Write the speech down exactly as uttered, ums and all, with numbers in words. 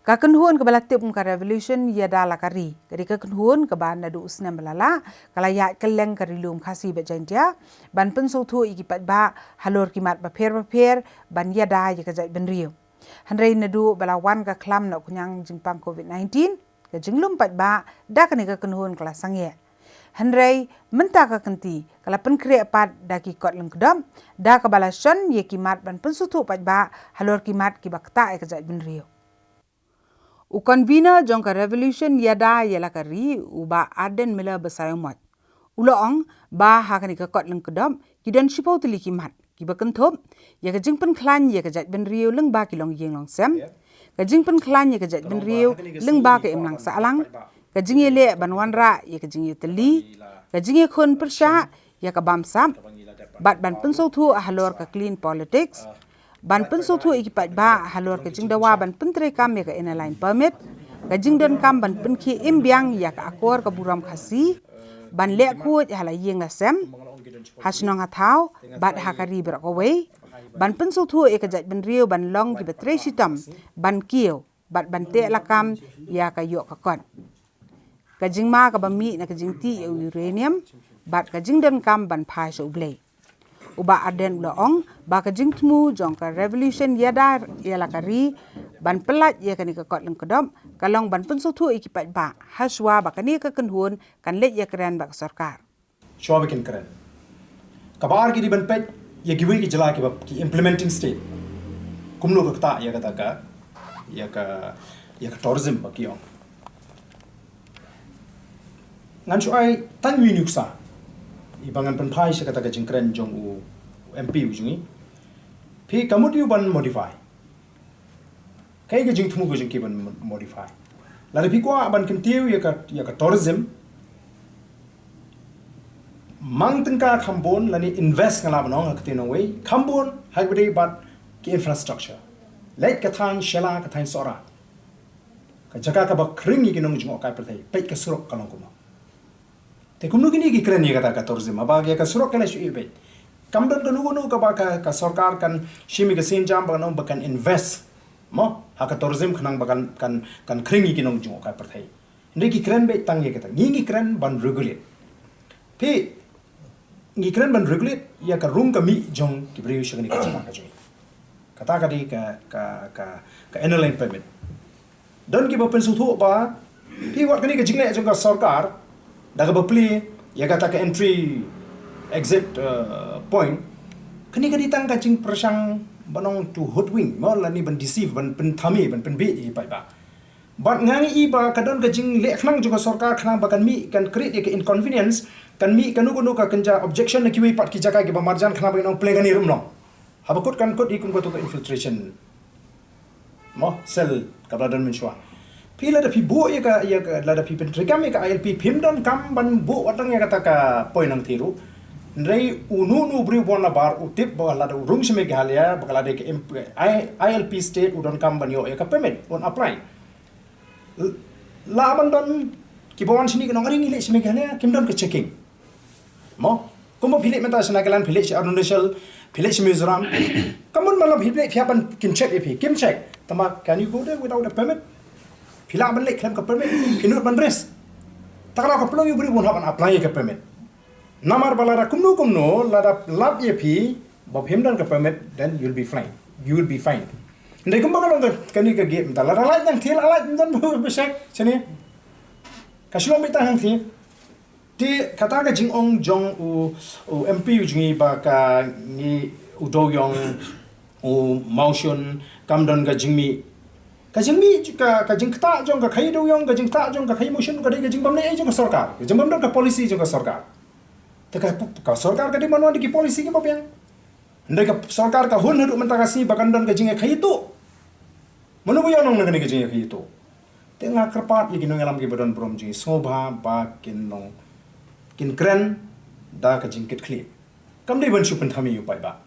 Ka kynhun kaba la tip kum ka Revolution Ïada la ka Ri, ka dei ka kynhun kaba naduh u snem ba la lah ka la ïaid kylleng ka Ri Lum Khasi bad Jaintia ban pynsngewthuh ïa ki paidbah halor ki mat bapher bapher ban ïada ïa ka jaitbynriew. Hynrei naduh ba la wan ka khlam na u khñiang jingpang covid nineteen, ka jinglum paidbah da kane ka kynhun ka la sangeh. Hynrei mynta ka kynti ka la pynkhreh pat da ki kot lyngkdop da kaba la shon ïa ki mat ban pynsngewthuh paidbah halor ki mat kiba ktah ïa ka jaitbynriew. U convener jong ka Revolution Ïada Ïa La Ka Ri, u Bah Ardent Miller Basaiawmoit, u la ong ba ha kane ka kot lyngkdop ki don shiphew tylli ki mat kiba kynthup ïa ka jingpynkhlaiñ ïa ka jaitbynriew lyngba ki longïing longsem, ka jingpynkhlaiñ ïa ka jaitbynriew lyngba ka imlang sahlang, ka jingïaleh ban wanrah ïa ka jingïatylli, ka jingïakhun pyrshah ïa ka bamsap, bad ban pynsngewthuh halor ka clean politics, ban pynsngewthuh ïa ki paidbah halor ka jingdawa ban pyntreikam ïa ka Inner Line Permit, ka jingdonkam ban pynkhie im biang ïa ka akor ka burom Khasi, ban leh khuid ha la ïing la sem, ha shnong ha thaw bad ha ka ri baroh kawei, ban pynsngewthuh ïa ka jaitbynriew ban long kiba trei shitom, ban kiew bad ban teh lakam ïa ka ïoh ka kot, ka jingma kaba mih na ka jingtih ïa u uranium bad ka jingdonkam ban phai sha U Blei. U Bah Ardent u la ong ba ka jingthmu jong ka Revolution Ïada Ïa La Ka Ri ban pyllait ïa kane ka kot lyngkdop ka long ban pynsngewthuh ïa ki paidbah hashwa ba kane ka kynhun kan leit ïakren bad ka sorkar. Shuwa ba kin kren, kaba ar ki dei ban peit ïa kiwei ki jylla kiba ki implementing state, kumno ka ktah ïa kata ka, ïa ka, ïa ka tourism ba ki ong. Ngan shu ai tang ïa u nuksa, iba ngan pynphai sha kata ka jingkren jong u M P u jong ngi. Phi ka mut ïa u ban modify. Kaei ka jingthmu ka jong ki ban modify? Lada phi kwah ban kyntiew ïa ka, ïa ka tourism, mang tyngka kham bun lane invest, nga lah ban ong ha ka ktien nongwei, kham bun ha kaba ïadei bad ki infrastructure. Leit ka thaiñ Shella, ka thaiñ Sohra, ka jaka kaba khring ïa ki nongjngohkai pyrthei, peit ka surok ka long kumno. Te kumno kine ki kren ïa kata ka tourism, haba ïa ka surok ka la shu ïeh beit? Kam don kano kano kaba ka, ka sorkar kan shim ïa ka sienjam ba kan ong ba kan invest, mo, ha ka tourism khnang ba kan, kan, kan khring ïa ki nongjngohkai pyrthei. Hynrei ki kren beit tang ïa kata. Ngi ngi kren ban regulate. Phi, ngi kren ban regulate ïa ka rung ka mih jong ki briew sha kane ka jaka ka jong ngi. Kata ka dei ka, ka, ka, ka Inner Line Permit. Don kiba pynsngewthuh ba phi, wat kane ka jingleh jong ka sorkar da kaba plie ïa kata ka entry exit, uh, point, kane ka dei tang ka jingpyrshang ban ong to hoodwink, mo, lane ban deceive, ban pynthame, ban pynbieit ïa ki paidbah. Bad nga ngi i ba ka don ka jingleh khnang jong ka sorkar khnang ba kan mih, kan create ïa ka inconvenience, kan mih kano kano ka kynja objection na kiwei pat ki jaka kiba marjan khnang ba kin ong pleng kane ruh ym long. Haba kut kan kut i kum kato ka infiltration, mo, cell kaba la don mynshuwa. Phi, lada phi buh ïa ka, ïa ka, lada phi pyntreikam ïa ka I L P, phim donkam ban buh wat tang ïa kata ka point nangta ruh. Hynrei uno uno u briew uba wan nabar u tip ba lada u rung sha Meghalaya, ba ka la dei ka imp-, I-, I L P state, u donkam ban ïoh ïa ka permit, un apply. L-, lah ban don kiba wan shane kin ong, are ngi leit sha Meghalaya, kim don ka checking. Mo, kumba phi leit mynta sha Nagaland, phi leit sha Arunachal, phi leit sha Mizoram. Ka mut malam phi leit phi hap ban kin check ïa phi, kim check. Tangba can you go there without a permit? Phi lah ban leit khlem ka permit, phi nud ban risk. Te ka daw ka pynlong ïa u briew un hap ban apply ïa ka permit. Namar ba lada kumno kumno, lada lap ïa phi ba phim don ka permit, then you'll be fine. You will be fined. Hynrei kumba ka long ka, kane ka gate mynta, lada lait nangta, lada lait nangta, ba check shane. Ka shu long beit tang hangta. Te kata ka jingong jong u, u M P u jong ngi ba ka ngi, u Dowiong, u Mawshun, kam don ka jingmih. Ka jingmih, ka, ka jingktah jong ka khaïi Dowiong, ka jingktah jong ka khaïi Mawshun, ka dei ka jingbym leh ei jong ka sorkar. Ka jingbym don ka policy jong ka sorkar. Te ka, ka sorkar ka dei ban wan da ki policy kiba biang. Hynrei ka sorkar ka hun haduh mynta ka sngi ba kan don ka jingïakhaïi tuh. Mano ba ïohnong na kane ka jingïakhaïi tuh? Te nga kyrpad ïa ki nongïalam kiba don burom jong ngi, sngewbha ba kin long, kin kren da ka jingkitkhlieh. Kam dei ban shu pynthame ïa u paidbah.